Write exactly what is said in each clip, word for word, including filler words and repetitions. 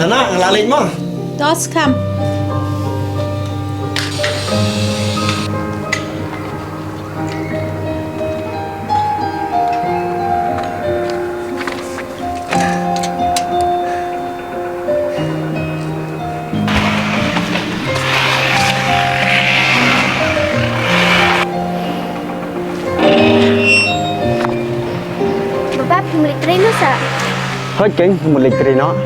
Na, nga la leit mo. To, Skam. Baba, phim leit trei noh sa? Hooid keiñ, phim leit trei noh.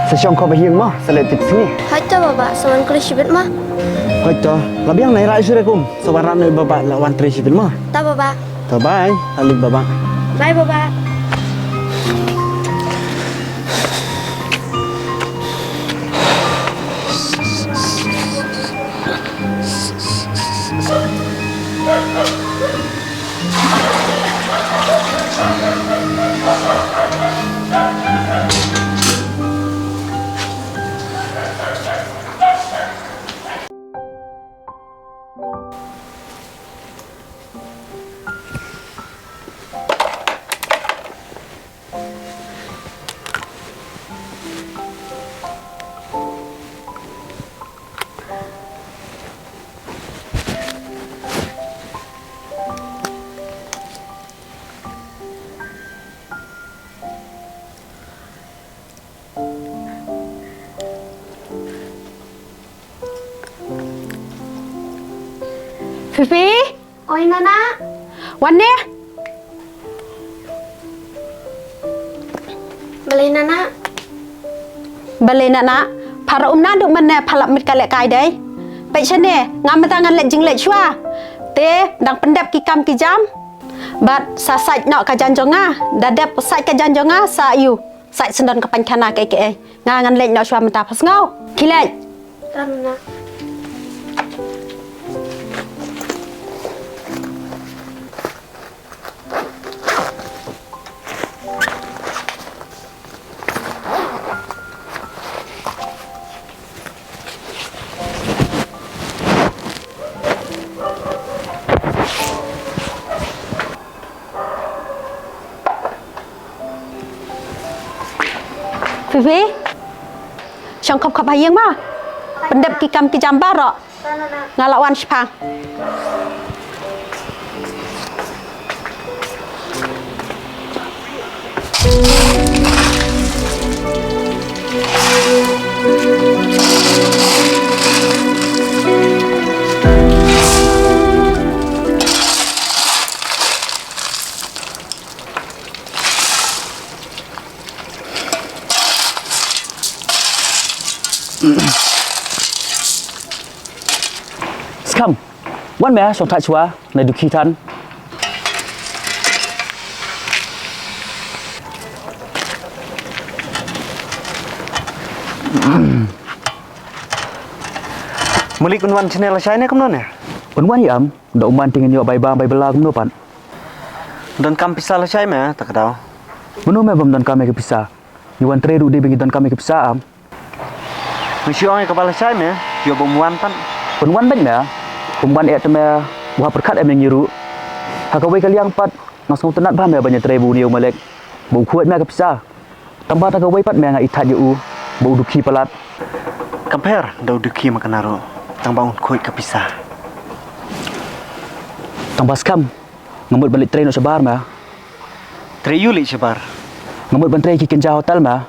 Sa shong khop ha ïing mo, sa leit tipsngi. Hooid to baba, sa wan kloi shibit mo. Hooid to, la biang, nai rah shuh re kum, sa wan rah noh i baba, la wan trei shibit mo. To baba. To bye, la leit baba. Bye baba. Fifi? Oi, Nana. Wan ne? Balei, Nana? Balei, Nana? Pha ruh um naduh mynne pha lap miet ka lehkai dei. Peit shane, nga mynta ngan leit jingleit shuwa. Te, dang pyndep ki kam ki jam. Bad sa sait noh ka jan jong nga. Da dep sait ka jan jong nga, sa ïoh. Sait shen don ka painkhana kaei kaei. Nga ngan leit noh shuwa mynta, pha sngew. Khie leit. Tam na. Fifi, shong khop khop ha ïing mo. Pyndep ki kam ki jam baroh. Nga la wan shipang. Skam, wan me, shong thait shuwa, nai dukhi than. Malik un wan channel lashai ne kumno ne? Un wan ïa am, da um wan te ngin ïoh bai bam bai bylla kumno pat. Don kam pisa lashai me, ta ka daw. Mano me bym don kam ïa ka pisa? Ngi wan trei ruh dei ba ngi don kam ïa ka pisa am. Nga shu ong ïa kaba lashai me, ïoh bym wan pat. Pynwan beit me, bym wan eh te me, u hap pyrkhat em ïa ngi ruh. Ha kawei ka liang pat, nga sngewtynnat bha me ban ïatrei bad une u Malek. Ba u khuid me ka pisa. Tangba ha kawei pat me nga ithuh ïa u, ba u dukhi palat. Kam pher, da u dukhi ma kane ruh. Tangba un khuid ka pisa. Tangba skam, nga mut ban leit trei noh shabar me. Trei ïu leit shabar. Nga mut ban trei ki kynja hotel me.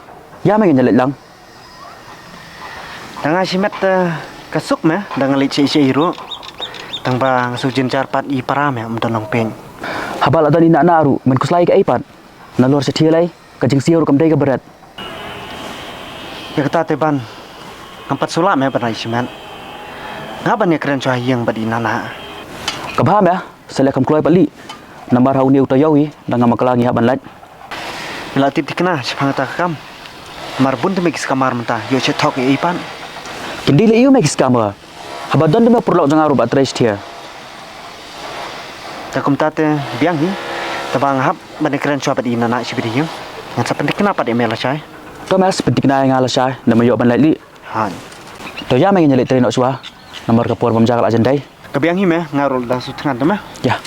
Ïa me ngin ïa leit lang. Da nga shimet, eh, ka suk me, da nga leit shaei shaei ruh. Tangba nga suk jynjar pat i para me, um don long peng. Haba la don i Nana ruh, men khuslai kaei pat. Nalor sha thialei, ka jingsiew ruh kam dei ka bret. Ïa kata te ban, ngam pat shu lah me ban rai shimet. Nga ban ïakren shuwa ha ïing bad i Nana. Kaba me, Sa leh kham kloi pat lih. Namar ha une u taïew hi, dang ngam bakla ngi hap ban lait. Me la tip thikna shaphang kata ka kam. Namar bun te me ki scammer mynta, ïoh shet thok ei ei pat. Kin dei leh ïa me ki scammer. Haba don te me paralok jong nga ruh ba trei shatei. Te kumta te biang hi. Te ba nga hap ban ïakren shuwa bad i Nana shibit hi. Ngan sa pynthikna pat ïa me lashai. To me sa pynthikna ïa nga lashai, da me ïoh ban lait lih. Han. To ïa me ngin ïa leit trei noh shuwa. Namar ka por bym ja ka la jan dei. Ka biang hi me, nga ruh da shu thngan te me. Ïa.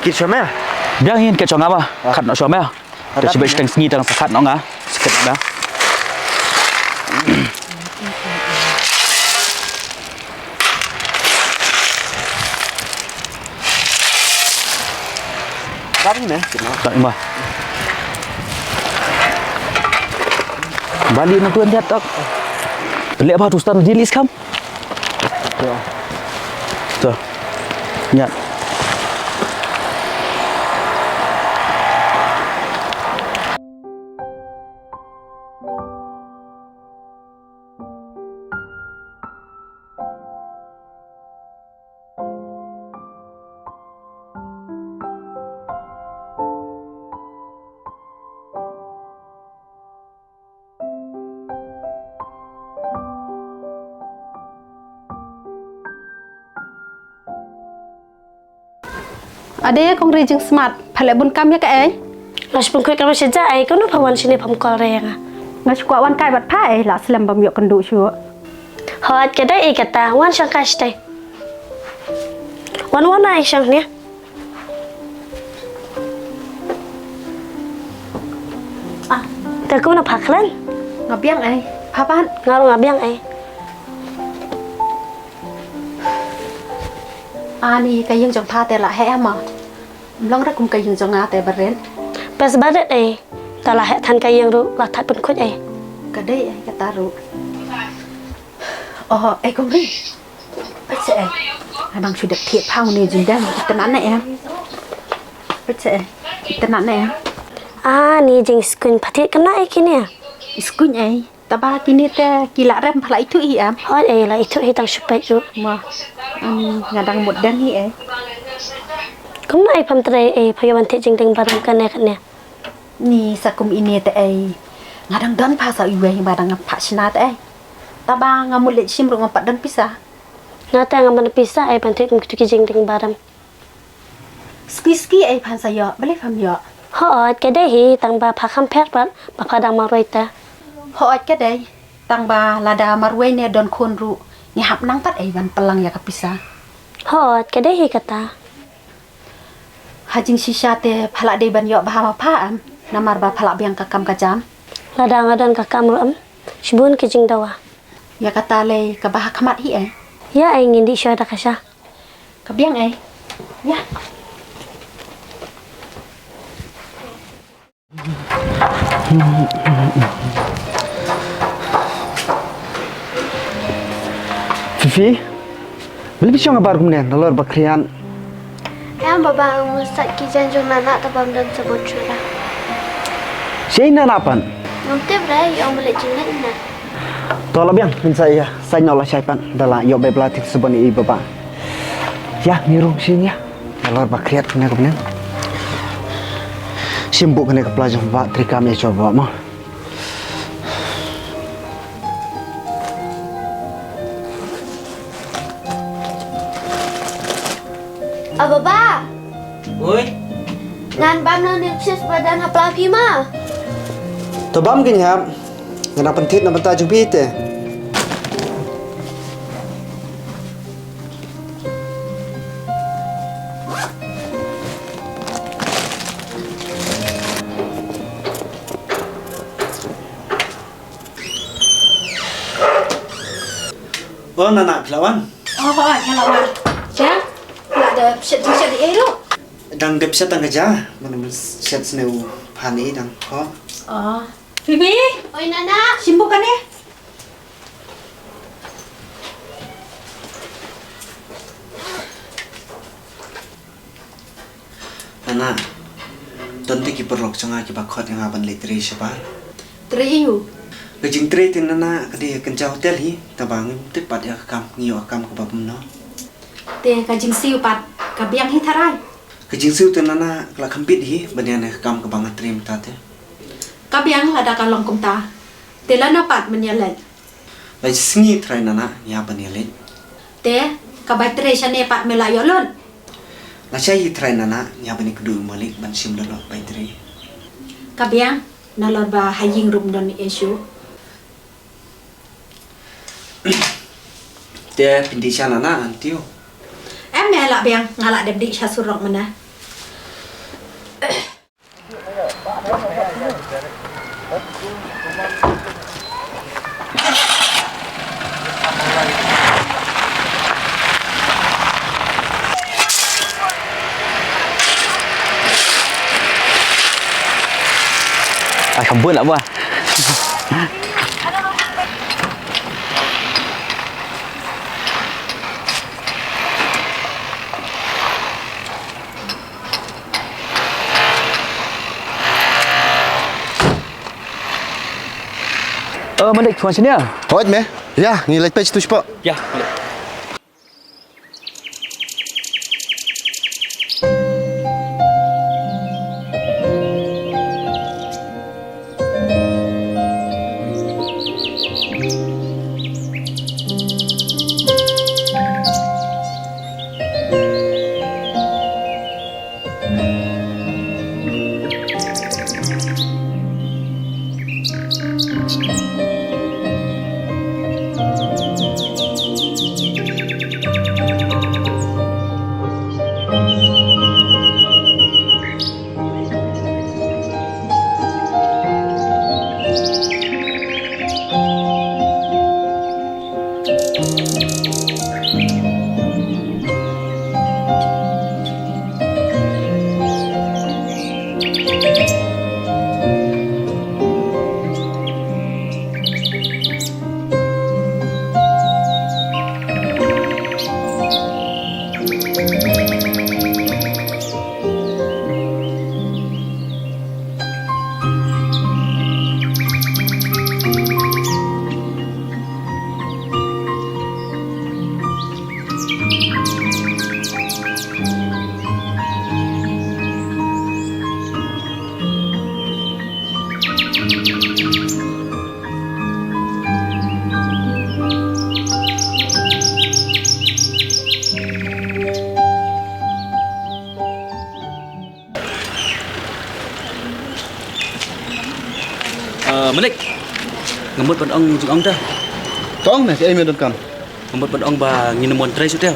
Kit sha me. Biang hin ka jong nga ba. Khat noh shuwa me. Te shi bit shi teng sngi tang sa khat noh nga. Sikit noh me. Bari ne. Tak ima. Bali na kuan diat tak. Pelek ba tu stan di lis kam. Tuh. Nyat. Ade kong ri jingsmat, pha leh bun kam ïa kaei? Nga shu pynkhuid kam sha ja ei, kumno pha wan shane pham call re ïa nga. Nga shu kwah wan kai bad pha ei, la slem bym ïoh kynduh shuh. Hooid, ka dei ei kata, wan shong kai shatei. Wan wan ei shong ne. Ah, te kumno pha khlaiñ? Nga biang ei, pha pat? Nga ruh nga biang ei. Ani ka ïing jong pha te la heh ma. Mlong ra kum ka ïing jong nga te barit. Bes barit ei. Ta la heh than ka ïing ruh la thait pynkhuid ei. Ka dei ei kata ruh. Oh, ei kong ri. Peit ei. Nga dang shu dep thied pha une jingdang, itynnat ne em. Peit ei. Itynnat ne em. Ani jingskuiñ pha thied kane ei kine. Skuiñ ei. Taba kine te ki la rem pha la ithuh hi em. Hooid ei la ithuh hi tang shu peit ruh. Ma. Ani nga dang mut dang hi ei. Kumno ei pham trei ei pha ïoh ban thied jingdeng baram kane kane. Ni sa kum ine te ei. Nga dang don pha sa iwei ba dang phah shna te ei. Taba nga mut leit shim ruh ngam pat don pisa. Nga te ngam pat don pisa ei ban thied kum kitu ki jingdeng baram. Ski ski ei phan sa ïoh, balei pham ïoh? Hooid, ka dei hi tang ba pha kham pher pat ba pha dang marwei te. Hooid ka dei, tang ba lada marwei ne don khun ruh ngi hap nang pat ei ban pynlang ïa ka pisa. Hooid, ka dei hi kata. Ha jingshisha te pha la dei ban ïoh bha ma pha em, namar ba pha la biang ka kam ka jam. Lada nga don ka kam ruh em, shibun ki jingdawa. Ïa kata lei kaba ha khmat hi ei. Ïa ei ngin dih shuwa da ka sha. Ka biang ei. Ïa. Fifi, balei phi shong habar kumne, nalor ba khriat. Em baba, nga sait ki jaiñ jong Nana te bym don sabon shuh. Shei Nana pat? Ngam tip re, ïoh mlei jingngeit na. To la biang, ngin sa ïa sait noh lashai pat, da la ïoh bad la thik sabon i baba. Ïa, ngi rung shin ïa. Nalor ba khriat kane ka bneng. Shim buh kane ka pla jong baba, trei kam ïa shuwa baba mo. A baba. Oi. Ngan bam noh ne chips ba don ha pla phi ma. To bam kin hap. Ngan pynthit na bynta jong phi te. O Nana, phi la wan? O, phi la wan. Sha? Phi la dep shet jingshet ei ruh? Dang dep shet tang ka ja, ban shet sniew phan ei dang. Ho. O. Bibi. Oi Nana. Shim buh kane. Nana, don te ki paralok jong nga kiba khot ïa nga ban leit trei shabar. Trei ïa u? Ka jingtrei te Nana ka dei ha kynja hotel hi, taba ngim tip pat ïa ka kam, ngi ïoh ka kam kaba kumno. Te ka jingsiew pat ka biang hi tharai? Ka jingsiew te Nana ka la kham bit hi ban ïa ka kam kaba nga trei mynta te. Ka biang lada ka long kumta. Te lano pat men ïa leit? Lai sngi trai Nana ngi hap ban ïa leit. Te ka bai trei shane pat me la ïoh lut? Lashai hi trai Nana ngi hap ban ïa kdew malik ban shim lut bai trei. Ka biang nalor ba ha ïing ruh ym don ei shuh. Te phin dih sha Nana ngan tiew. Em me la biang nga la dep dih sha surok mynne. Kham bun lah ba. Eh, Malik, tuan sini ya? Hoi, me. Ya, ngi leit peit tu spa. Ya, Malik. Ah, Malik. Nga mut ban ong jingong te. To ong ne, kaei me donkam? Nga mut ban ong ba ngin ym wan trei shuh te.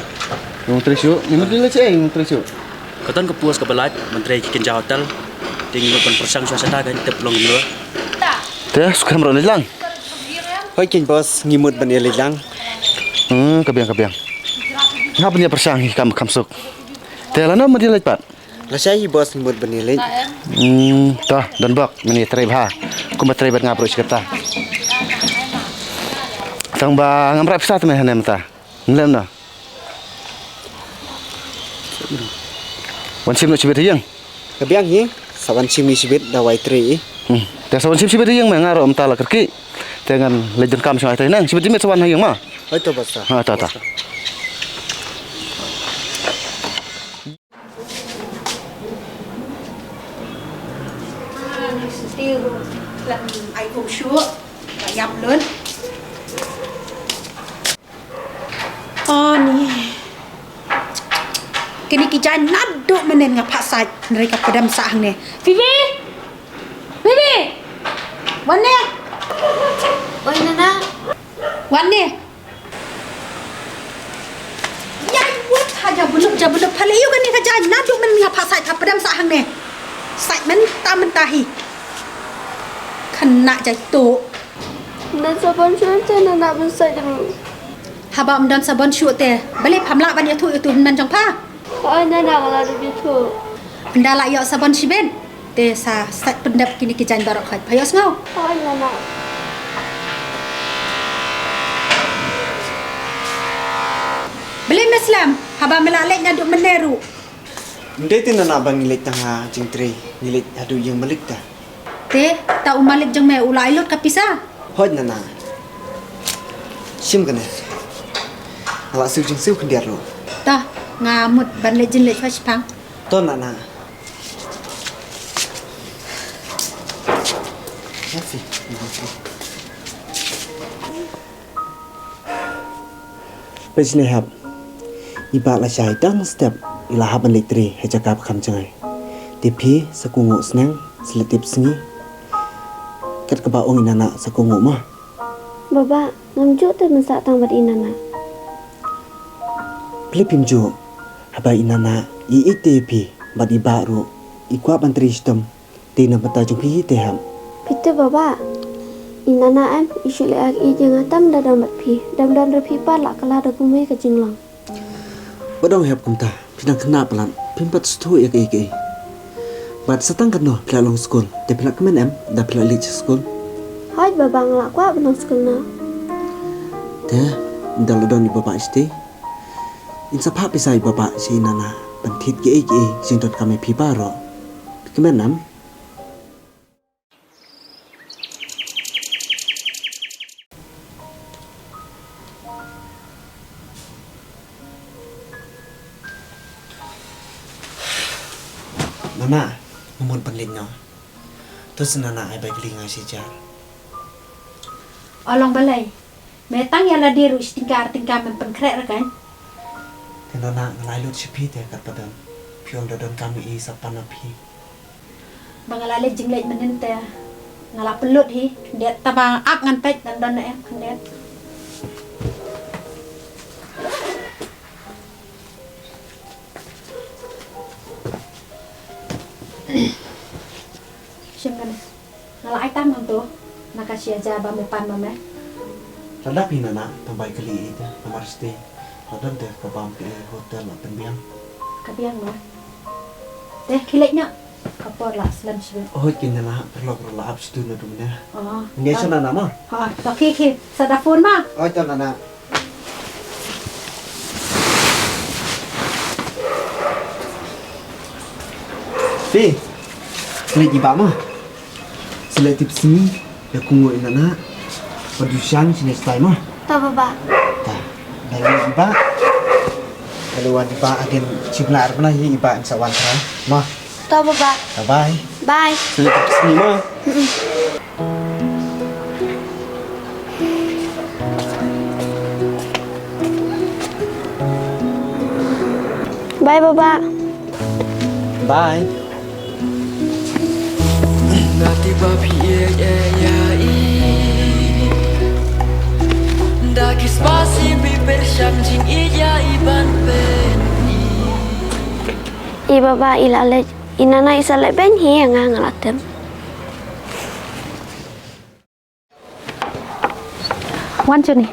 Ym wan trei shuh? Ngim mut lei lei, ym wan trei shuh. Ka don ka post kaba lait ban trei ki kynja hotel. Te ngi mut ban pyrshang shuwa shata, kan tip long kumno. Te shu kynmaw leit lang. Hooid keiñ boss, ngi mut ban ïa leit lang. Hmm, ka biang, ka biang. Nga ban ïa pyrshang hi kam, kham suk. Te lano mut ïa leit pat? Lashai hi boss, ngi mut ban ïa leit. Hmm, to, don bok, men ïa trei bha. Kumba trei bad nga baroh shi katta. Tang ba ngam rai pisa te me hane mynta. Nlem na. Wan shim noh shibit ha ïing. Ka biang hi, sa wan shim ïa shibit da wai trei i. Hmm. Te sa wan shim shibit ha ïing me, nga ruh mynta la kyrkieh. Te ngan leit donkam shong ai trei nang. Shibit shibit sa wan ha ïing ma. Hoi to boss. Ha, to, to. Still lam ai kum shuh. Ka ïap lut. Ani. Kine ki jaiñ naduh mynnin nga phah sait, hynrei ka pdem sah hangne. Phoebe! Phoebe! Wan ne. Oi nana. Wan ne. Ïa wut ha ja buluk ja buluk, pha leh ïa kane ka jaiñ naduh mynnin nga phah sait, ka pdem sah hangne. Sait mynta mynta hi. Khynnah jait tuh. Ym don sabon shuh te nana ban sait ruh. Haba ym don sabon shuh te, balei pham lah ban ïathuh ïa utu u hynmen jong pha? Hooid nana, nga la dep ïathuh. Ynda lah ïoh sabon shibit te sa sait pyndep kine ki jaiñ baroh khoit. Pha ïohsngew? Hooid nana. Balei me slem haba me la leit naduh mynne ruh? Ym dei te nana ba ngi leit tang ha jingtrei, ngi leit haduh ïing malik te. Te, ta u malik jong me u la ai lut ka pisa? Hooid nana. Shim kane. Nga la siew jingsiew khyndiat ruh. Ta, nga mut ban leit jin leit shipang. To nana. Happy. Peit shane hep. I bah lashai dang step i la hap ban leit trei ha jaka ba kham jngai. Te phi sa kohnguh sneng sa leit tip sngi. Kat kaba ong i nana sa kohnguh ma. Baba, ngam juh te ban sah tang bad i nana. Balei phim juh? Haba i nana i ïeit te ïa phi bad i bah ruh i kwah ban trei shitom. Te na bynta jong phi hi te hep. Phi te baba. I nana em i shu leh ha ïeit ïa nga tam da dang bad phi. Dang don ruh phi pat la kylla da kumwei ka jinglong. Wat ong hep kumta, phi dang khynnah palat, phim pat sngewthuh ïa kaei kaei. Bad sa tang katno phi la long skul? Te phi la kmen em da phi la leit sha skul? Hooid baba, nga la kwah ban long skul noh. Te ynda la don i baba shatei, in sa phah pisa i baba sha i Nana ban thied kiei kiei ki jingdonkam ïa phi baroh. Phi kmen em? Nana, nga mut ban leit noh. To shen Nana, ai bai kylli nga shi hajar. O long balei? Me tang ïa lade ruh shi tyngka ar tyngka mem pynkhreh re kan? Te Nana, nga la ai lut sha phi te katba don. Phi ong da donkam ïa i sa pan na phi. Ba nga la leit jingleit mynnin te nga la pynlut hi. Khyndiat taba ap ngan peit dang don ne em khyndiat. Shim kane. Nga la ai tam hangto na ka shi hajar ba me pan ma me. Lada phi Nana, tang bai kylli ïa i te namar shatei la don te ka bam phi ïa i hotel la pynbiang. Ka biang ma. Te khie leit noh. Ka por la slem shibun. Hooid ki Nana, paralok ruh la ap shatei naduh mynne. Oh. Ngi ïa shong Nana ma. Ha, to khie khie. Sa da phone ma. Hooid to Nana. Phi, leit i Bah ma. Sa leit tip sngi ïa kumno i Nana. Ba dushan shane stai ma. To baba. Ta. Da leit i Bah. Hello wan i Bah, again chibna arbna hi i Bah, in sa wan tra ma. To baba. Bye bye. Bye. Sa leit tip sngi ma. Bye baba. Bye. Nati ba phi ïa ïa ïa i. Da ki spasi bi per shang jing i ïa i ban pen i. I baba i la leit, i Nana i sa leit beiñ hi ïa nga, nga la tem. Wan Johnny.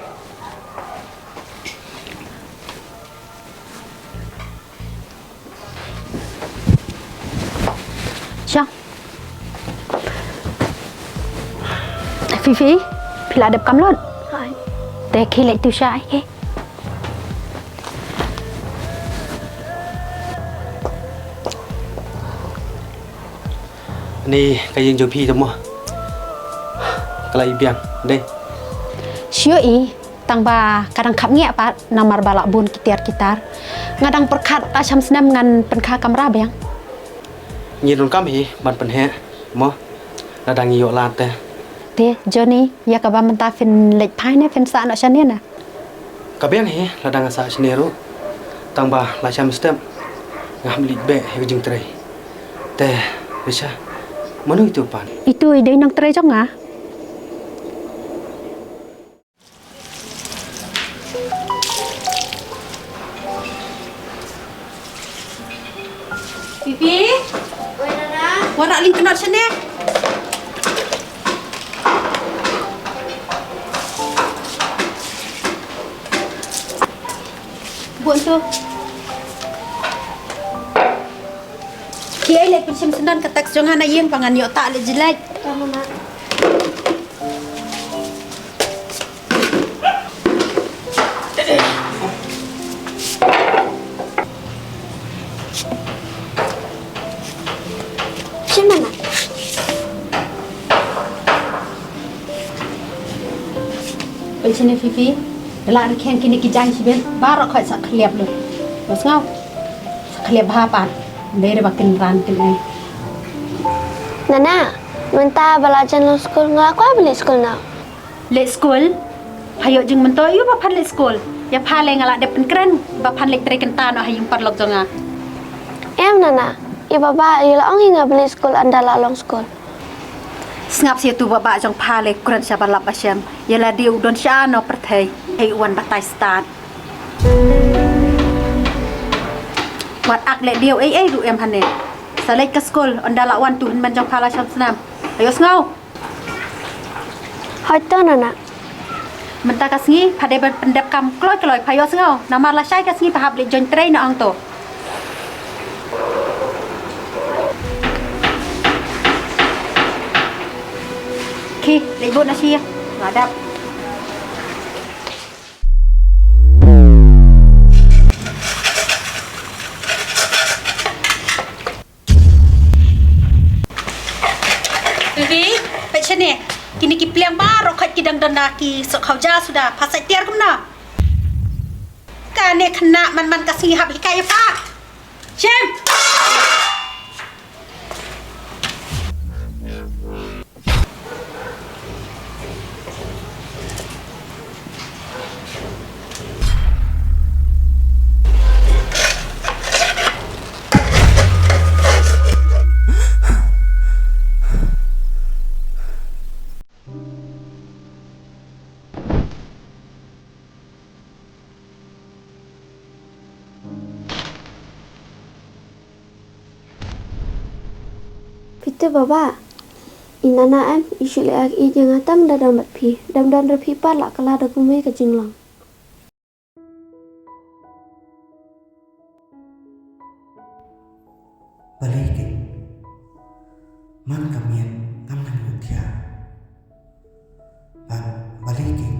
Shong. Fifi, phi la dep kam lut? Hai. Te khie leit tu sha ai ke. Ni ka ïing jong phi te mo. Ka la i biang dei. Shu i, tang ba ka dang khap ngiah pat namar ba la bun ki tiar ki tar. Nga dang pyrkhat la sham snem ngan pynkha kamra biang. Ngi donkam hi ban pynheh mo. La dang ïoh lad te. Te Johnny, ïa kaba mynta phin leit phai ne phin sah noh shane na? Ka biang hi, lada nga sah shane ruh. Tang ba la sham step nga hap leit beh ïa ka jingtrei. Te Risha, mano itu pat? Itu i dei nongtrei jong nga. Pipi? Oi, Nana. Wan rah lyngknot shane. Bun tu. Kiei leh pynshim syndon ka teks jong nga na ïing ba ngan ïoh tah leh jylliew. Ka Nana. Shim Nana. Pynshane Fifi, da lah rkheng kine ki jaiñ shibit, baroh khoit sa khlieh lut. Bas ngau. Sa khlieh bha pat. Dei re ba kin ran kin ai. Nana, mynta ba la jan long skul nga la kwah ban leit skul noh. Leit skul? Pha ïoh jingmyntoi ïa u ba phan leit skul. Ïa pha lei nga la dep pynkren ba phan leit trei kynta noh ha ïing paralok jong nga. Em Nana, i baba i la ong ïa nga ban leit skul ynda la long skul. Sngap sha ïa tu baba jong pha lei kren sha ba lap ba shem. Ïa lade u don sha no pyrthei. Hei u wan batai stad. Wat ak leh dei ei ei ruh em hane. Sa leit ka skul ynda la wan tu hynmen jong pha la sham snam. Ayo sngew. Hoi to Nana. Mynta ka sngi pha dei ban pyndep kam kloi kloi pha ïoh sngew. Namar lashai ka sngi pha hap leit join trei na ong to. Ki, leit bud na shi. Nga dap. Bibi, peit shane. Kine ki pliang baroh khoit ki dang don da ki soh khawja suda. Pha sa tiar kumno? Kane khynnah man man ka sngi hap hikai ïa pha. Shim. Phi te baba, i Nana em, i shu leh ïa nga tang da dang bad phi, dang don re phi pat la ka la da kumne ka jinglong. Balei keiñ man ka miet ngam nang ïohthiah? Ba, balei keiñ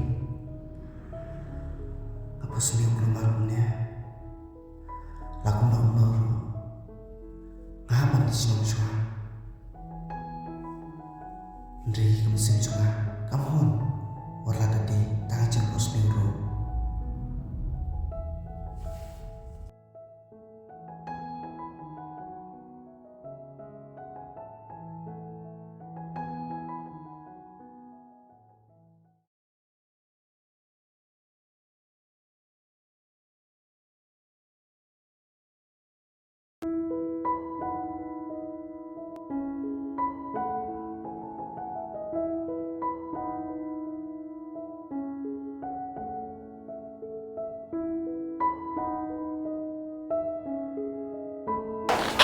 ka phohsniew kulmar kumne? La kumba kumno ruh nga hap ban leit shnong shuwa. Hynrei ka mynsiem jong nga kam hun wat la da dei tang ha jingphohsniew ruh.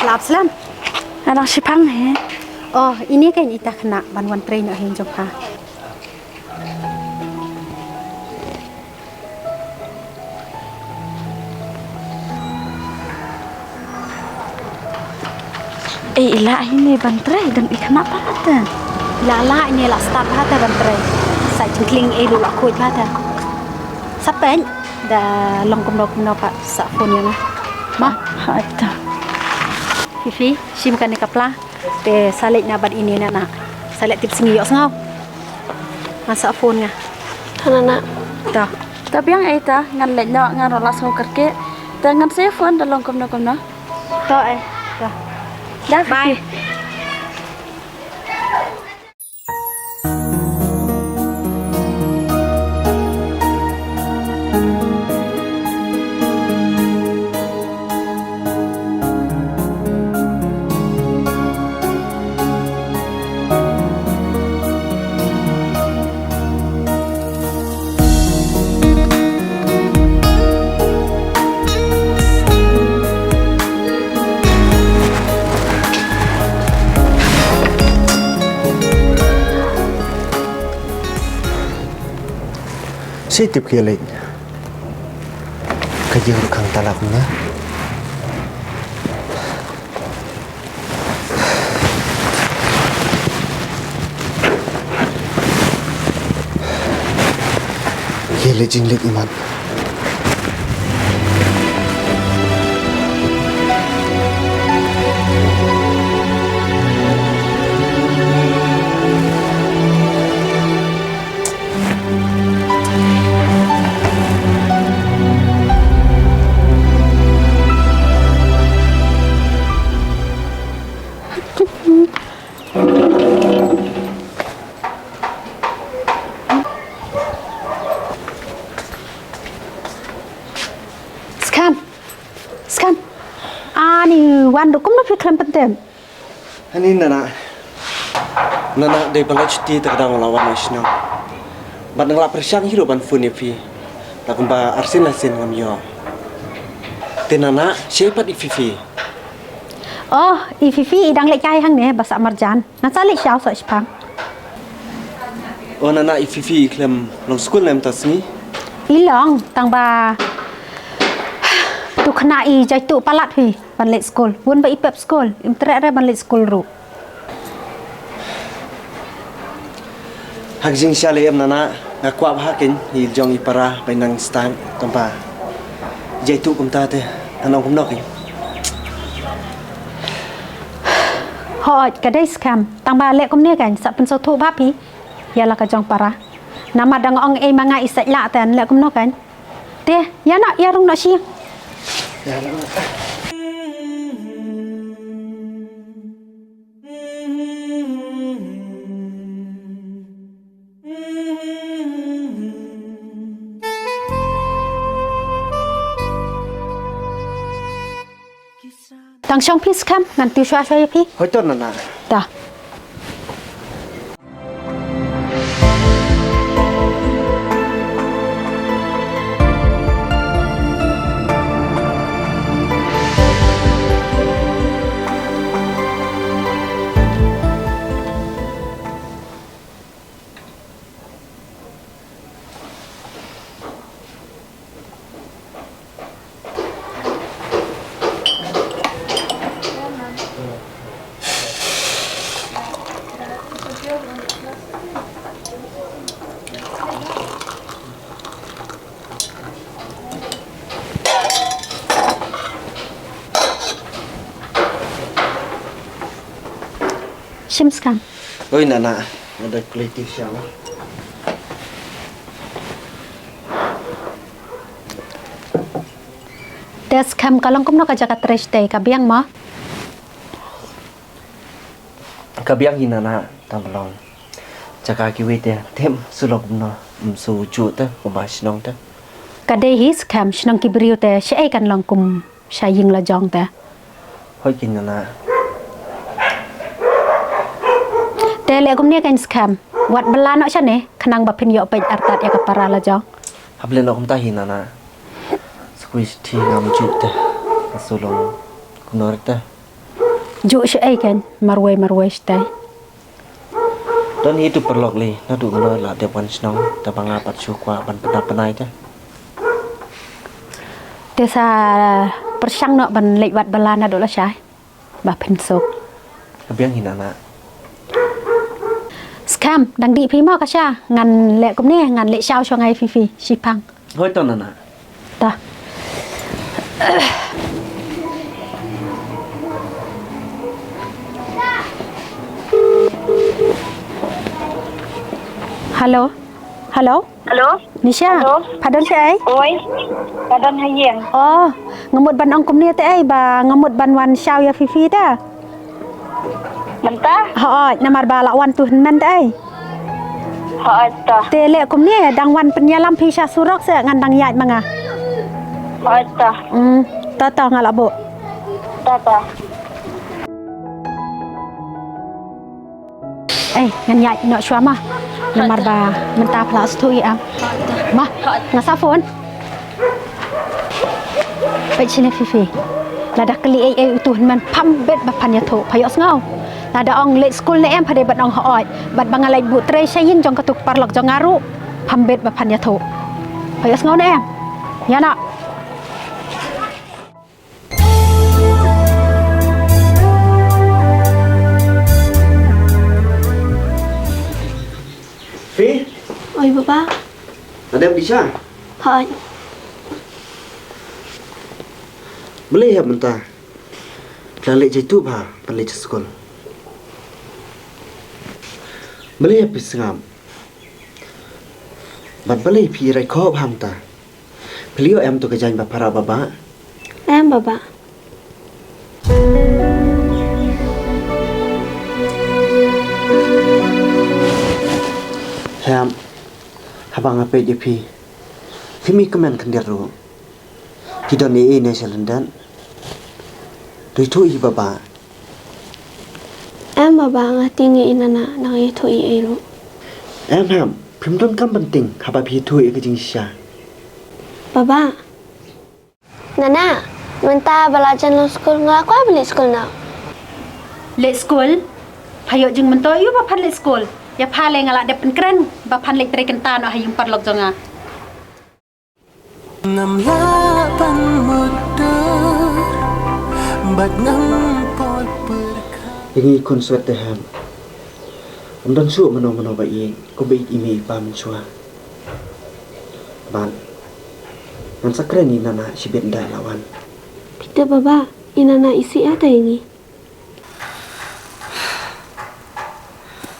Lap slem. Nga dang shipang hi. Oh, ine keiñ ita khynnah ban wan trei noh hi jong pha. Ei, i lah hi ne ban trei, dang i khynnah palat te. I lah lah, i ne lah start palat te ban trei. Sa jingkling ei ruh lah khuid palat te. Sa peit, da long kumno kumno pat sa phone ïa nga. Ma? Ha, ita. Fifi, shim kane ka pla. Te sa leit na bad ine Nana. Sa leit tip sngi ïohsngew. Ngan sa phone nga. Hana na. Ta. Ta biang ei ta, ngan leit noh, ngan ruh la sngew kyrkieh. Ta ngan sa phone da long kumno kumno. To eh. Ta. Da, bye. Fifi. Shu tip ki leit. Ka jingkhang talak na. Ki leit jinglit imat. Skhem. Skhem. Ani wan ruh kumno phi khlem pyntem? Ani Nana. Nana dei ban leit shuti te ka dang la wan na shnong. Bad nga la pyrshang hi ruh ban phone ïa phi. La kumba arsien la sien ngam ïoh. Te Nana, shaei pat i Fifi? Oh, i Fifi i dang leit kai hangne ba sah marjan. Ngan sa leit shaw soh shipang. Oh Nana, i Fifi i khlem long skul ne em ta sngi? I long, tang ba tu khynnah i jai tu palat hi ban leit skul. Bun ba i pep skul, im treh re ban leit skul ruh. Ka jingshisha lei em Nana, nga kwah bha kein ïa i jong i para ba i nang stad, tangba jaitu kumta te, ngan ong kumno kein. Hooid, ka dei skhem, tangba leh kumne kein, sa pynsngewthuh bha phi ïa la ka jong para. Namar dang ong ei ma nga i sait lah te, leh kumno kein. Te, ïa noh, ïa rung noh shi. Tang shong phi skhem, ngan tip shuwa shuwa ïa phi. Hooid to Nana. Ta. Shim skhem. Oi Nana, nga da klet sha. Te skhem ka long kumno ka jaka trei shatei, ka biang mo? Ka biang hi Nana, tang ba long jaka kiwei te, te ym shu long kumno, ym shu juh te kumba shnong te. Ka dei hi skhem, shnong ki briew te shaei kan long kum sha ïing la jong te. Hooid kein Nana. Te leh kumne kein skhem, wat bylla noh shane, khnang ba phin ïoh peit artat ïa ka para la jong. Hap leh noh kumta hi Nana. Shu khuslai ngam juh te, ka shu long kumno te. Juh shaei kein, marwei marwei shatei. Don hi tu paralok lei, naduh mynno la dep wan shnong, te ba nga pat shu kwah ban pynap pynai te. Te sa pyrshang noh ban leit wad bylla naduh lashai, ba phin suk. Ka biang hi Nana. Skhem, dang dih phi mo ka sha, ngan leh kumne, ngan leit shaw shuwa ngai phi phi, shipang. Hooid to Nana. Ta. Hello. Hello. Hello. Nisha. Hello. Pha don shaei? Oi. Pha don ha ïing. Oh, nga mut ban ong kumne te ei ba nga mut ban wan shaw ïa phi phi te. Mynta? Hooid, namar ba la wan tu hynmen te ei. Hooid to. Te leh kumne, dang wan pynïalam phi sha surok se ngan dang ïaid ma nga. Hooid to. Hmm, to to nga la buh. To to. Ei, ngan ïaid noh shuwa ma. Namar ba mynta pha la sngewthuh ïa em. Ma, nga sa phone. Peit shane phi phi. Lada kylli ei ei utu hynmen pham bit ba phan ïathuh, pha ïohsngew. Lada ong leit skul ne em pha dei ban ong hooid. Bad ba nga leit buh trei sha ïing jong katu ka paralok jong nga ruh pham bit ba phan ïathuh. Pha ïohsngew ne em. Ïa na. Phi? Oi baba. Ada bisa? Hooid. Balei hap mynta? La leit jaitu bha, balei jai skul. Balei hap phi sngap? Bad balei phi rai khoh bha mynta? Phi ïoh em tu ka jaiñ ba pharah baba? Em baba. Hem, haba nga peit ïa phi, phi mih kmen khyndiat ruh. Phi don ei ei ne sha lyndet? To ïathuh ïa baba. Em baba, nga tieng ïa i Nana, nang ïathuh ei ei ruh. Em hem, phim don kam ban tieng haba phi ïathuh ïa ka jingshisha. Baba. Nana, mynta ba la jan long skul nga kwah ban leit skul noh. Leit skul? Pha ïoh jingmyntoi ïa u ba phan leit skul. Ïa pha lei nga la dep pynkren ba phan leit trei kynta noh ha ïing paralok jong nga. Ngam lah ban mutdur bad ngam pot pyrkhat. Ïa ngi khun swet te hem. Ym don shuh mano mano ba ïeit kumba ïeit i mei i pa mynshuwa. Bad ngan sa kren ïa i Nana shibit ynda i la wan. Phi tip Baba, i Nana isih ïa ta ïa ngi.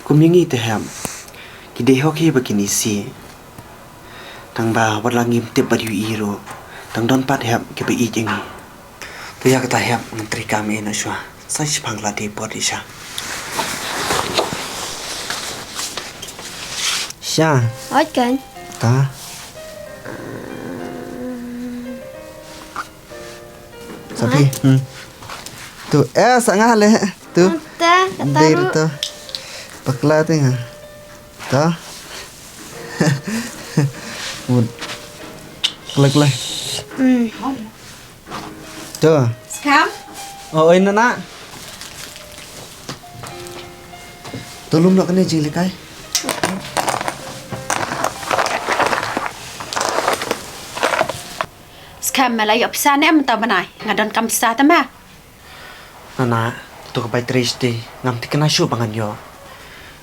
Kum ïa ngi te hep, ki dei hok hi ba kin isih. Tang ba wat la ngim tip bad ïohi ruh, tang don pat hep kiba ïeit ïa ngi. To ïa kata hep ngan trei kam ïa i noh shuwa. Sa shiphang la dei por dei sha. Sha. Oi kan. Ta. Sa phi. Hmm. Tu eh sa nga le. Tu. Ta, kata dei ruh. Tu. Bakla te nga. Ta. Mut. Kla kla. Hmm. To. Skhem. Oh, oi Nana. To lum noh kane jinglekai. Skhem, me la ïoh pisa ne em mynta u bnai? Nga donkam pisa te me. Nana, to ka bai trei shatei, ngam thikna shuh ba ngan ïoh.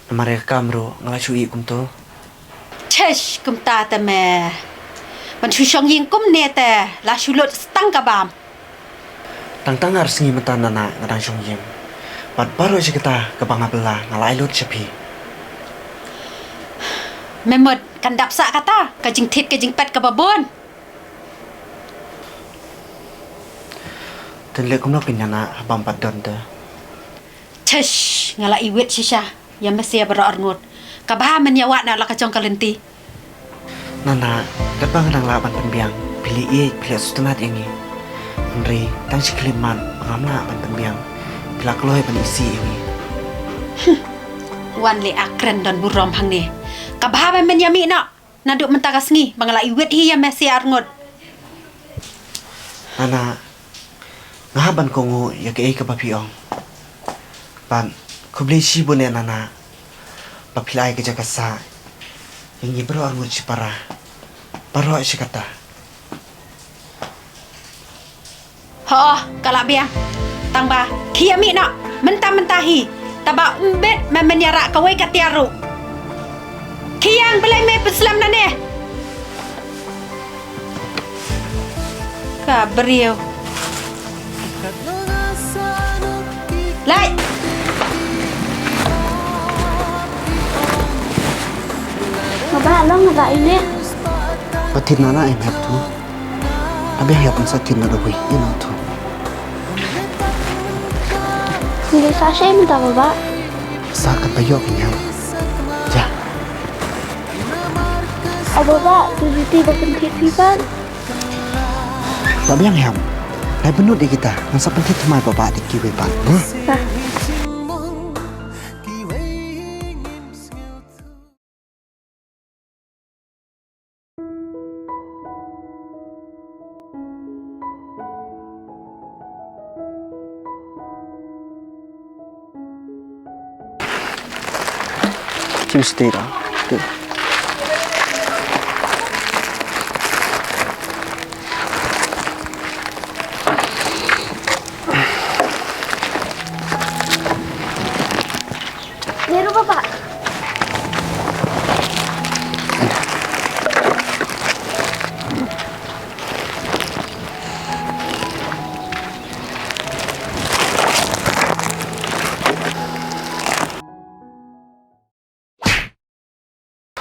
Namar ïa ka kam ruh nga la shu ïeh kumto. Chesh, kumta te me. Ban shu shong ïing kumne te la shu lut stang ka bam. Tang tang ar sngi mynta Nana nga dang shong ïing. Bad baroh shi kata kaba nga bylla nga la ai lut sha phi. Me mut kan dap sah kata ka jingthied ka jingpet kaba bun. Tynleh kumno phin ïa nga haba ym pat don te. Chesh, nga la iwit shisha ïa me sia baroh arngut. Kaba ha men ïa wad na la ka jong ka lynti. Nana, katba nga dang lah ban pynbiang, phi la ïeit, phi la sngewtynnat ïa ngi. Hynrei tang shi khyllipmat ba ngam lah ban pynbiang, phi la kloi ban isih ïa ngi. Wan leh akren don burom hangne. Kaba ha ba men ïa mih noh. Naduh mynta ka sngi ba nga la iwit hi ïa me sia arngut. Nana, nga hap ban kohnguh ïa kaei kaba phi ong. Bad khublei shibun ïa Nana ba phi la ai ka jaka sah ïa ngi baroh arngut shipara. Baroh shi katta. Ho, ka la biang. Tang ba khie ïa mih noh mynta mynta hi. Taba ym bit me men ïarah kawei ka tiar ruh. Khie ïa, balei me pynslem nangne? Ka briew. Lai. Baba, long ba ine. Ba thied Nana em hep tu. Abi hep sa thied na da wi ina tu. Ngi sa shai mynta Baba. Sa kan ba yok ina. Ja. O Baba, tu juti ba kan thied phi pat. Ba biang hep. Lai benut ïa kita. Ngan sa pynthied thymmai Baba da kiwei pat. Sa. Kim stay da. Meru Baba.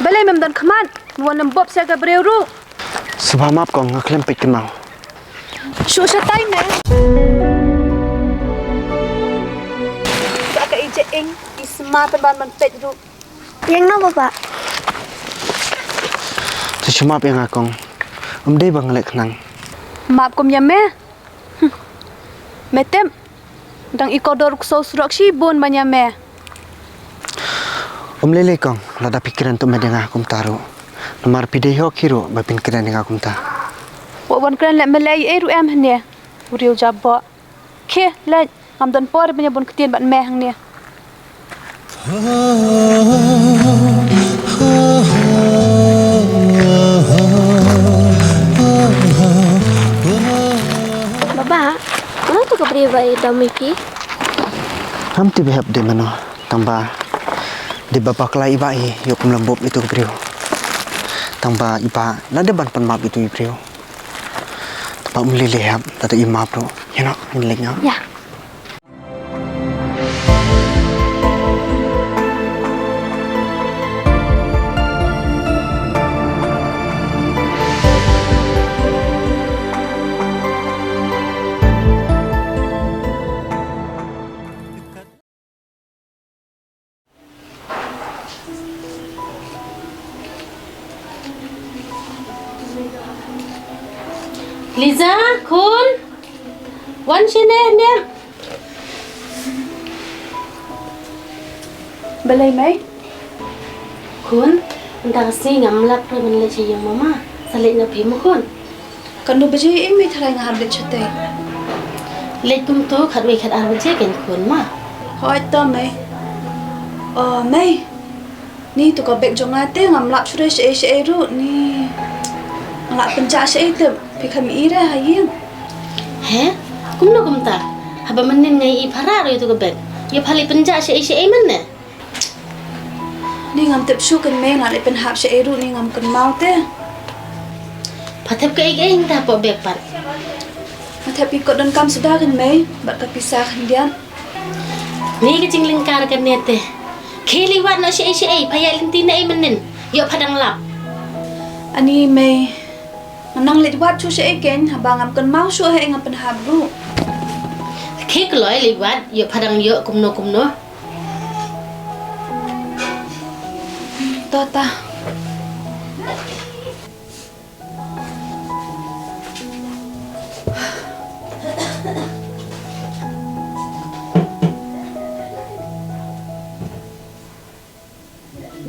Balei mem don khmat? Wan lem bop sha ka briew ruh. Sngewbha map kong, nga khlem peit kynmaw. Shu shatai me. Sa ka ijing i sma pynban ban peit ruh. Ïeng noh Baba. Sa shu map ïa nga kong. Ym dei ba nga leh khnang. Map kum ïa me. Hm. Me tip. Dang i kordor u ksew surok shibun ban ïa me. Ym lei lei kong, lada phi kren to me da nga kumta ruh. Namar phi dei hok hi ruh ba phin kren da nga kumta. Wat wan kren leh me leh ei ei ruh em hangne. U riew jaboh. Khie leit, ngam don por ban ïa bun ktien bad me hangne. Baba, mano tu ka briew ba i dom ïa phi? Ngam tip hep dei mano, tang ba Dei ba bakla i Bah hi, ïoh kum lambop ïa uto ki briew. Tang ba i Bah la dep ban pan map ïa uto ki briew. Tang ba um lei lei hep, lada i map ruh. Ïa noh, ngin leit noh. Ïa. Liza, khun. Wan shane, Niam. Balei, Mei? Khun, mynta ka sngi ngam lap ruh ban leit sha ïing mama. Sa leit noh phi mo khun. Katno baje em Mei, tharai nga hap leit shatei. Leit kumto khatwei khatar baje kein khun ma. Hooid to Mei. O Mei. Ni, to ka bag jong nga te ngam lap shuh re shaei shaei ruh ni. Nga lah pynjah shaei te, phi kham ïohi re ha ïing. He? Kumno kumta? Haba mynnin nga ïohi pharah ruh ïa to ka bag. Ïa pha leit pynjah shaei shaei mynne. Ni ngam tip shuh kein Mei, nga lah leit pynhap shaei ruh ni ngam kynmaw te. Pha thep kaei kaei hangta hapoh bag pat? Nga thep ki kot donkam suda kein Mei, bad ka pisa khyndiat. Ni ka jinglyngkar kane te. Khie leit wad noh shaei shaei, pha ïaid lynti naei mynnin. Ïoh pha dang lap. Ani Mei, nga nang leit wad shuh shaei kein, haba ngam kynmaw shuh haei nga pynhap ruh. Khie kloi leit wad, ïoh pha dang ïoh kumno kumno. To ta.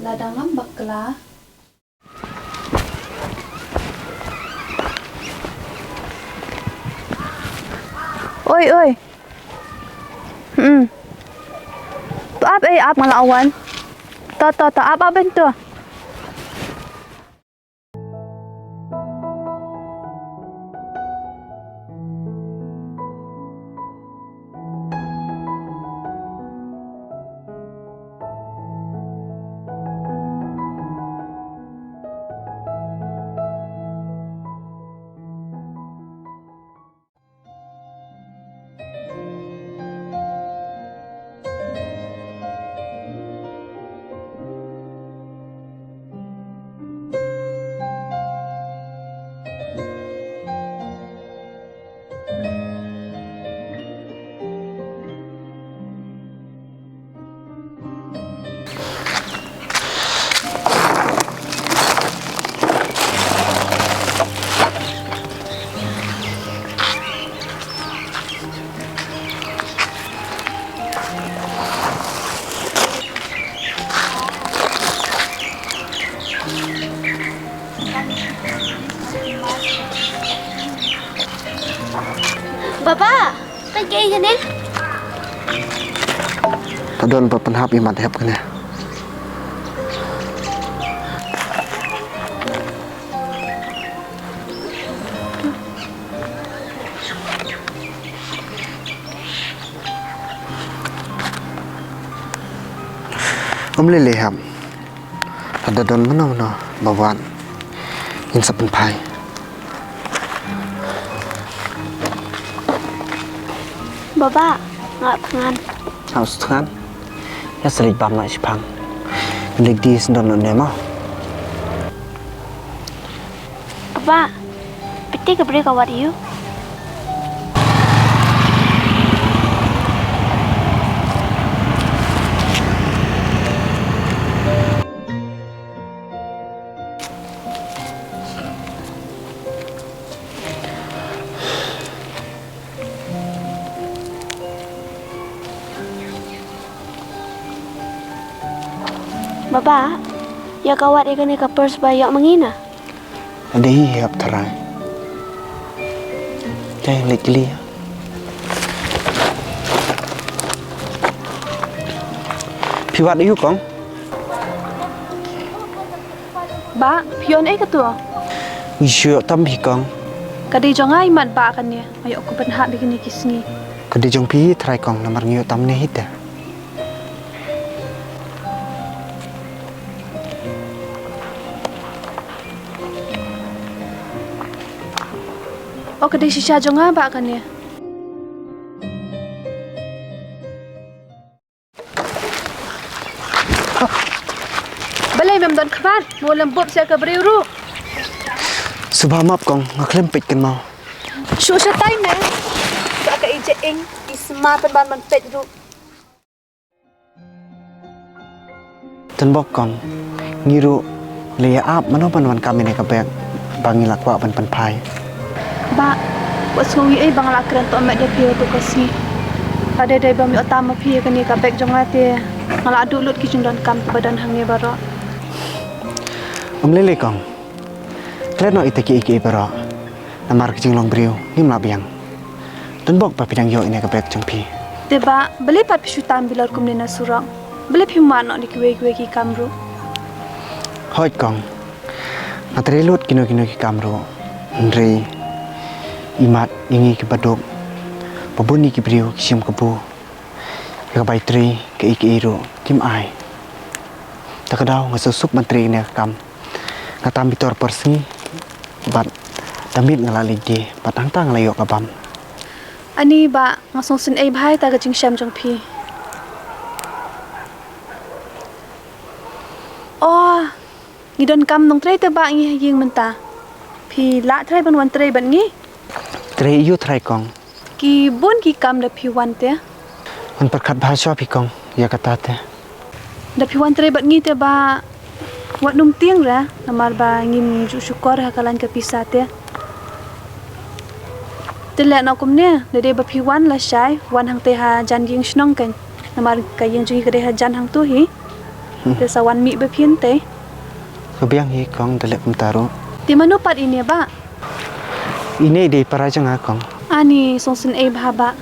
Lada ngam bakla. Oi, oi. Hmm. To ap ei, ap nga la wan. To, to, to, ap, ap ei to. Baba, tang kaei hangne? Ka don ba pynhap i mat hep kane. Um lei lei hep. Lada don mano mano ba wad, ngin sa pynphai. Baba, nga la thngan. Nga la thngan. Ïa sa leit bam noh shiphang. Leit die sngewdon noh ne mo. Baba, phi tip ka briew ka wad ïa u? Baba, ïa ka wad ïa kane ka purse ba ïoh ma ngi na? Ade hi hap tharai. Te leit kylli. Phi wad ïa u kong? Bah, phi ïoh ei kato? Ngi shu ïoh tam hi kong. Ka dei jong nga i mat bah kane, nga ïoh ku pynhap ïa kine ki sngi. Ka dei jong phi hi tharai kong, namar ngi ïoh tam ne hi te. O, ka dei shisha jong nga bah kane. Balei mem don khmat, mo lem bup sha ka briew ruh. Sngewbha map kong, nga khlem peit kynmaw. Shu shatai me. Ba ka ijing, i sma pynban ban peit ruh. Tynbok kong, ngi ruh la ïa ap mano ban wan kam ïa kane ka bek ba ngi la kwah ban pynphai. Bah, wat sngew ei ei ba nga la kren tohmet ïa phi ha kato ka sngi. Lada dei ba ym ïoh tam ma phi ïa kane ka bek jong nga te nga la duh lut ki jingdonkam kiba don hangne baroh. Ym lei lei kong. Klet noh ïa kita kiei kiei baroh. Namar ka jinglong briew ngim lah biang. Tynbok ba phi dang ïoh ïa kane ka bek jong phi. Te bah, balei pat phi shu tam bilor kumne na surok? Balei phim wad noh da kiwei kiwei ki kam ruh? Hooid kong. Nga trei lut kino kino ki kam ruh. Hynrei imat ïa ngi kiba duk, ba bun ïa ki briew ki shim kabu. Ïa ka bai trei kiei kiei ruh kim ai. Ta ka daw nga sngewsuk ban trei ïa kane ka kam. Nga tam bitor por sngi bad da miet nga la leit die bad hangta nga la ïoh ka bam. Ani bah, nga sngewsynei bha ïa kata ka jingshem jong phi. Oh, ngi donkam nongtrei te bah ngi ha ïing mynta. Phi lah trai ban wan trei bad ngi? Trei ïa u trai kong. Ki bun ki kam da phi wan te. Ngan pyrkhat bha shuwa phi kong ïa kata te. Da phi wan trei bad ngi te bah wat nym tieng re namar ba ngim ju shukor ha ka lain ka pisa te. Te leh noh kumne, da dei ba phi wan lashai, wan hangtei ha jan ïing shnong kein. Namar ka ïing jong ngi ka dei ha jan hangto hi. Hmm. Te sa wan mih bad phi hangtei. Ka biang hi kong, da leh kumta ruh. Te mano pat ine bah? Ine i dei para jong nga kong. Ani sngewsynei bha bah.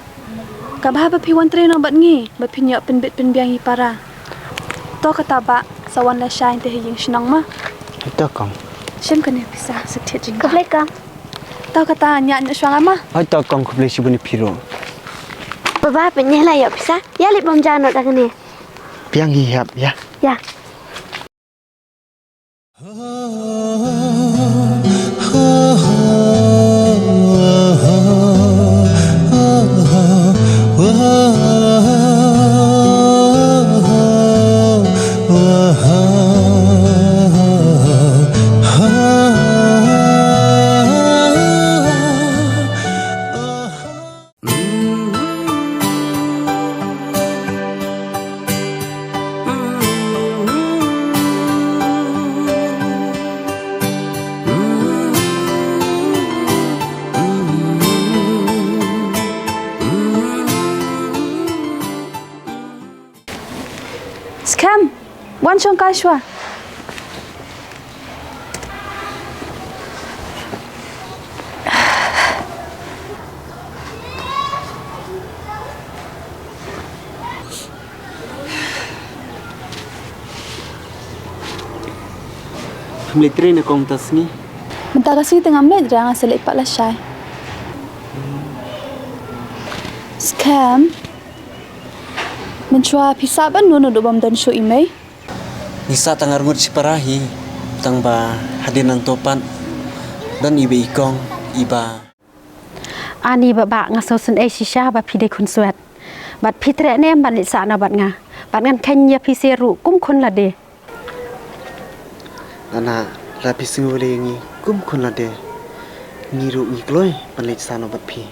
Ka bha ba phi wan trei noh bad ngi, ba phin ïoh pynbit pynbiang ïa i para. To kata bah, sa wan lashai te ha ïing shnong ma. To kong. Shim kane pisa, sa thied jingkah. Khublei kong. To kata, ñiah ñiah shuwa ma. Hooid to kong, khublei shibun ïa phi ruh. Baba, pynïaid la ïoh pisa. Ïa leit bam ja noh da kane. Biang hi hep ïa. Ïa. Skhem, wan shong kai shuwa. Phim leit trei ne kong mynta ka sngi? Mynta ka sngi te ngam leit re, nga sa leit pat lashai. Skhem. Mynshuwa phi sah ban nud naduh bym don shuh i mei? Ngi sah tang arngut shipara hi, tang ba hadien nangto pat don iwei i kong iba. Ani baba, nga sngewsynei shisha ba phi dei khunswet. Bad phi treh ne em ban leit sah noh bad nga? Bad ngan kheiñ ïa phi seh ruh kum khun lade. Nana, la phi sngew lei ïa ngi kum khun lade, ngi ruh ngi kloi ban leit sah noh bad phi.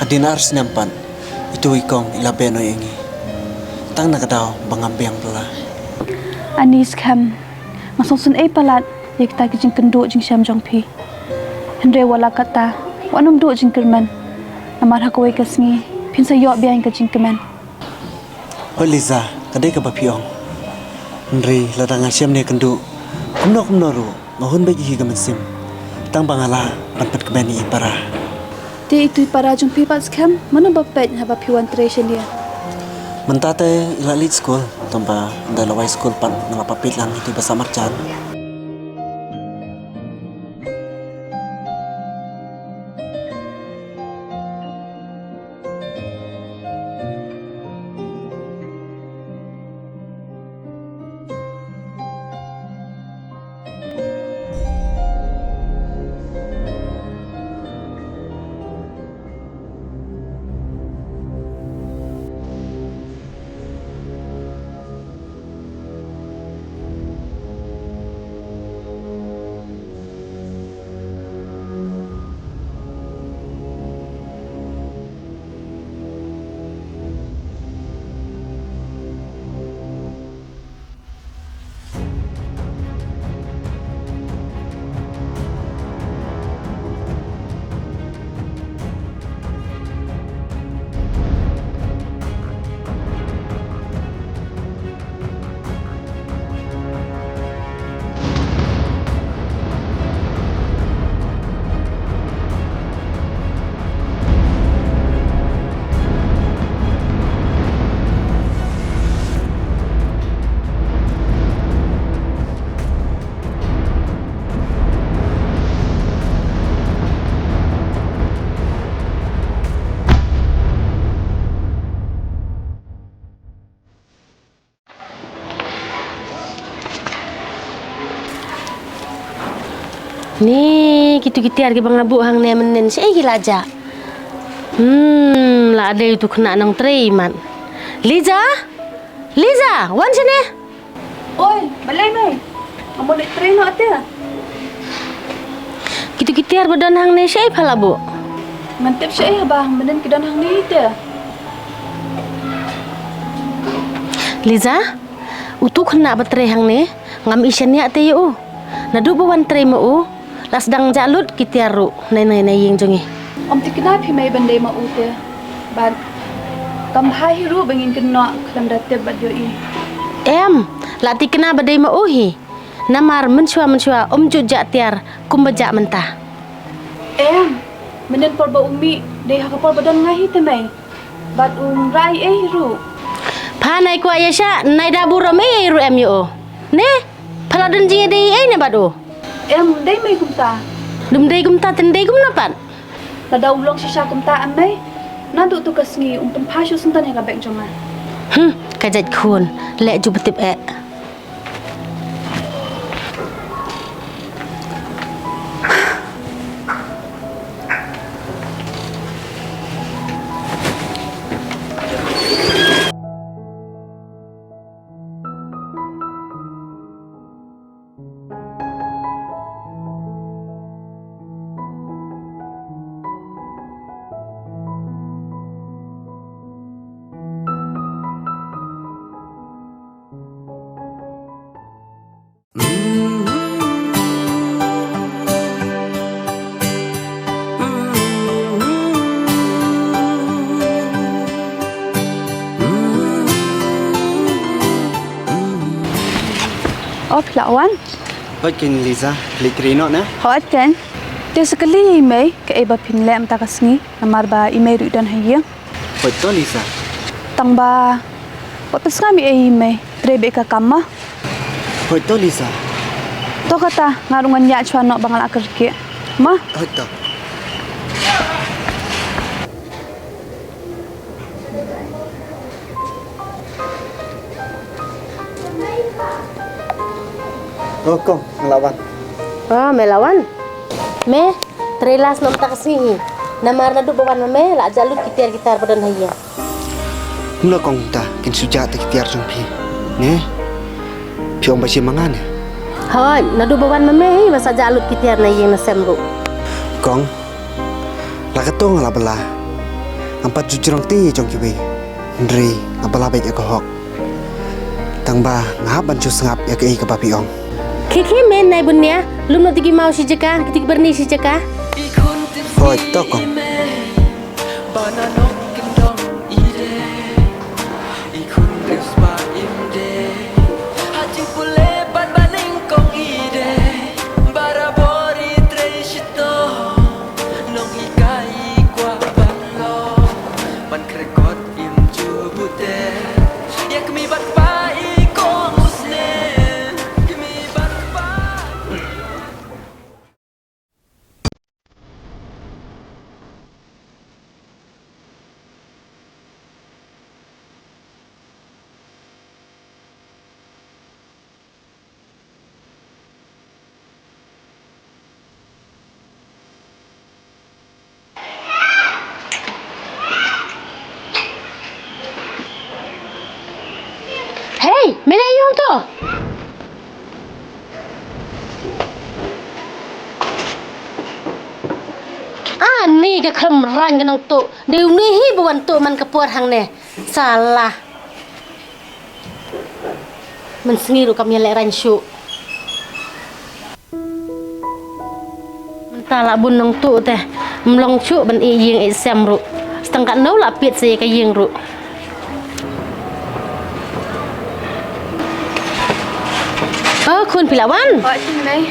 Hadien ar snem pat, itu i kong i la beh noh ïa ngi. Tang na ka daw ba ngam biang bylla. Ani Skhem, nga sngewsynei palat ïa kita ki jingkynduh jingshem jong phi. Hynrei wat la katta, wat nym duh jingkyrmen. Namar ha kawei ka sngi phin sa ïoh biang ka jingkmen. Hooid Liza, ka dei kaba phi ong. Hynrei lada nga shem ne kynduh, kumno kumno ruh nga hun beit hi ka mynsiem. Tang ba nga lah ban pynkmen ïa i para. Te itu i para jong phi pat Skhem, mano ba peit haba phi wan trei shane? Mynta te i la leit skul, tang ba ynda i la wai skul pat nga la peit lang itu i ba sah marjan. Ni kitu ki tiar kiba nga buh hangne mynnin shaei ki la jah. Hmm, la dei utu khynnah nongtrei mat. Liza? Liza, wan shane. Oi, balei mei? Nga mut leit trei noh te. Kitu ki tiar ba don hangne shaei pha la buh? Ngan tip shaei haba mynnin ki don hangne te. Liza, utu khynnah ba trei hangne ngam i shaniah te ïa u. Naduh ba wan trei ma u la sdang jah lut ki tiar ruh na, na, na ïing jong ngi. Ym thikna phi mei ban dei ma u te. Bad kam bha hi ruh ba ngin kynnoh khlem da tip bad ïohi. Em, la thikna ba dei ma u hi. Namar mynshuwa mynshuwa um ju jah tiar kumba jah mynta. Em, mynnin por ba u mih dei ha ka por ba don nga hi te mei. Bad um rai ei ruh. Pha nai kwah ïa sha, nai da burom ei ei ruh em ïa u. Ne? Pha la don jingïadei ei ne bad u? Em, dei mei kumta. Dum dei kumta, ten dei kumno pat? Lada u long shisha kumta em mei. Naduh tu ka sngi um pynpha shuh shen tang ïa ka bag jong nga. Hmm, ka jait khun, leh ju ba tip eh. O, phi la wan? Hooid keiñ Liza, phi leit trei noh ne? Hooid keiñ. Te sa kylli ïa i mei kaei ba phin leh mynta ka sngi, namar ba i mei ruh i don ha ïing. Hooid to Liza. Tang ba wat pynsngap ei ei mei, trei beit ka kam ma. Hooid to Liza. To kata, nga ruh ngan ïaid shuwa noh ba nga la kyrkieh. Ma? Hooid to. O kong, nga la wan. O, me la wan. Me, trei las noh mynta ka sngi hi. Namar naduh ba wan ma me, la jah lut ki tiar ki tar ba don ha ïing. Kumno kong mynta, kin shu jah te ki tiar jong phi. Ne? Phi ong ba shim ma nga ne? Hooid, naduh ba wan ma me hi, ba sa jah lut ki tiar na ïing na sem ruh. Kong, la katto nga la bylla. Ngam pat ju jrong te jong kiwei. Hynrei nga bylla beit ïa ka hok. Tang ba nga hap ban shu sngap ïa kaei kaba phi ong. Khie khie me nai bun nia, lum noh te ki maw shi jaka, te ki byrni shi jaka. Hooid to kong. Hei, me la ïoh to? Ani ka khlem rang ka nongtuh. Dei une hi ba wan tuh man ka por hangne. Salah. Mynsngi ruh kam ïaleh rang shuh. Mynta la bun nongtuh te. Ym long shuh ban ïeh ïing ïeh sem ruh. Tang katno la piet sa ïa ka ïing ruh. O khun, phi la wan? Hooid mei.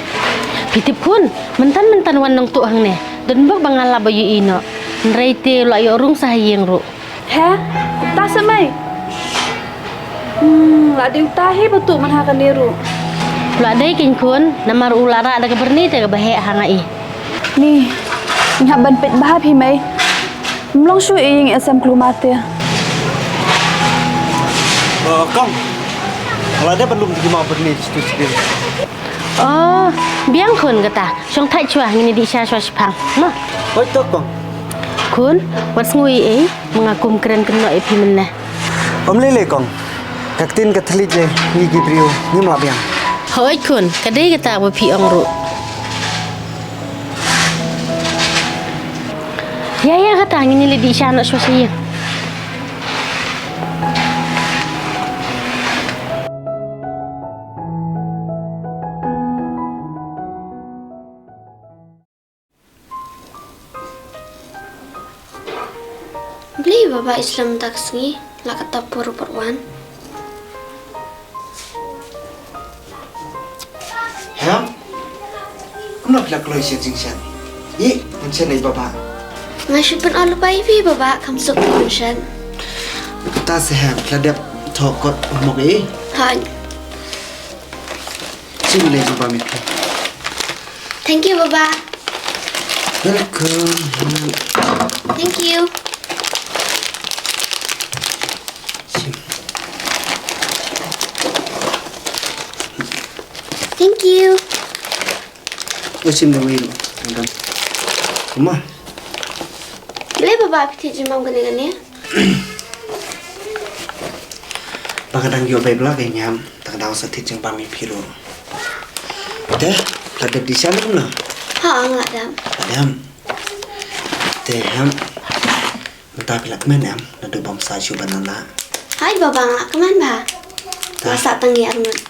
Phi tip khun, mynta mynta wan nongtuh hangne. Don bok ba nga la ba ïohi noh. Hynrei te u la ïoh rung sa ha ïing ruh. He? Uta sa mei? Hmm, la dei uta hi ba tuh man ha kane ruh. La dei keiñ khun, namar u la rah da ka byrni te kaba heh ha nga i. Ni, ngi hap ban peit bha phi mei. Ym long shuh ïa ïing ïa sem khlem te. O kong. La dei ban lum te ki maw byrni shuh shuh. Oh, biang khun kata. Shong thait shuwa, ngin ïa dih sha shuwa shiphang. Mo. Hooid to kong. Khun, wat sngew ei ei, ma nga kum kren kynnoh ïa phi mynne. Ym lei lei kong. Ka ktien ka thylliej lei, ngi ki briew ngim lah biang. Hooid khun, ka dei kata ba phi ong ruh. Ïa ïa kata, ngin ïa leit dih sha noh shuwa sha ïing. Balei baba i slem mynta ka sngi, la katta por por wan. Hem? Kumno phi la kloi shet jingshet? Ïeh, ngan shet ïa baba. Nga shu pynlut lypa ïa phi baba, kam suk phi ngan shet. Kata se hem, phi la dep thoh kot homework ïa i? Hooid. Shu leit jingbam ïa phi. Thank you baba. Welcome. Thank you. Shim. Thank you. Oh, shim da wei ruh. Welcome. Kumba? Balei baba phi thied jingbam kane kane? Ba nga dang ïoh bai bla ka ñiam, ta ka daw sa thied jingbam ïa phi ruh. Te, la dep dih sha ne kumno? Ha, nga la dep. La dep. Te, hem. Mynta phi la kmen em, naduh bym sah shuh ban nang lah. Hai baba, nga la kmen bha. Nga sah tang ïa arngut.